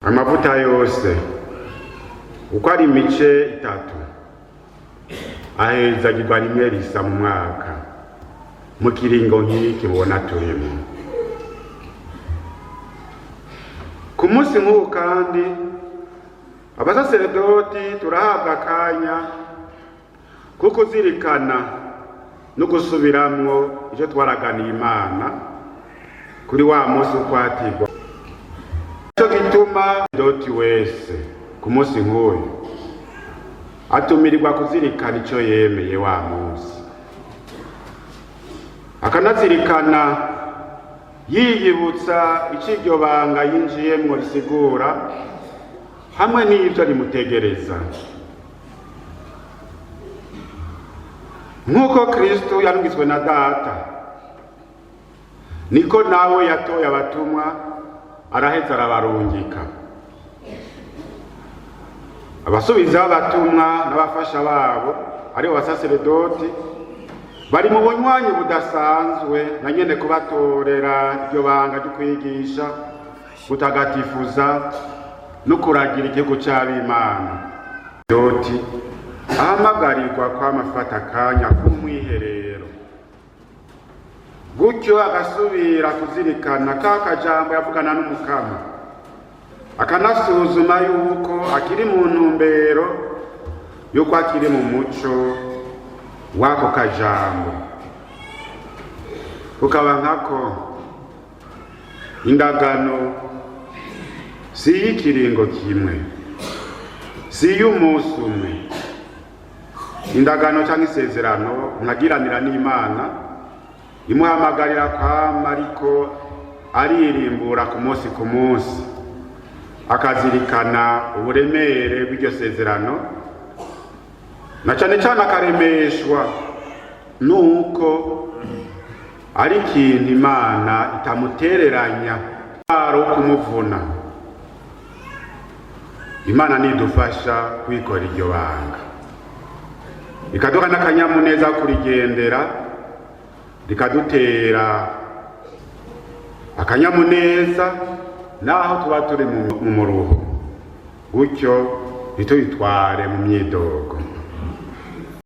Amavuta yose uko ari imice itatu ahezagirwa rimwe risa mu mwaka, mu kiringo nk'iki mubona turimo. Ku munsi nk'ubu kandi abasaseredoti turahabwa akanya ko kuzirikana no gusubiramwo icyo twaraganiye Imana kuri wa munsi w'ukwatirwa. Nico gituma doti wese ku munsi nk'uyu atumirirwa kuzirikana ico yemeye wa munsi, akanazirikana yiyibutsa ico iryo banga yinjiyemwo risigura hamwe n'ivyo rimutegereza. Nk'uko Kristo yarungitswe na Data, niko nawe yatoye abatumwa araheza arabarungika. Abasubiza b'abatumwa n'abafasha babo aribo basaseredoti bari mu bunywanyi budasanzwe na nyene kubatorera iryo banga ryo kwigisha, gutagatifuza no kuragira igihugu c'ab'Imana. Doti ahamagarirwa kwama afata akanya k'umwiherero, gutyo agasubira kuzirikana ka kajambo yavugana n'Umukama, akanasuzuma yuko akiri mu ntumbero yuko akiri mu muco w'ako kajambo. Kukaba nkako indagano si iy'ikiringo kimwe, si iy'umunsi umwe. Indagano cyangwa isezerano ntagiranira n'Imana imuhamagarira kwama ariko aririmbura ku munsi ku munsi, akazirikana uburemere bw'iryo sezerano, na cane cane akaremeshwa nuko ari ikintu Imana itamutereranya ari kumuvuna. Imana nidufasha kwikora iryo banga, ikaduha n'akanyamuneza ko kurigendera, rikadutera akanyamuneza naho tuba turi mu muruho, gutyo ntitubitware mu myidogo.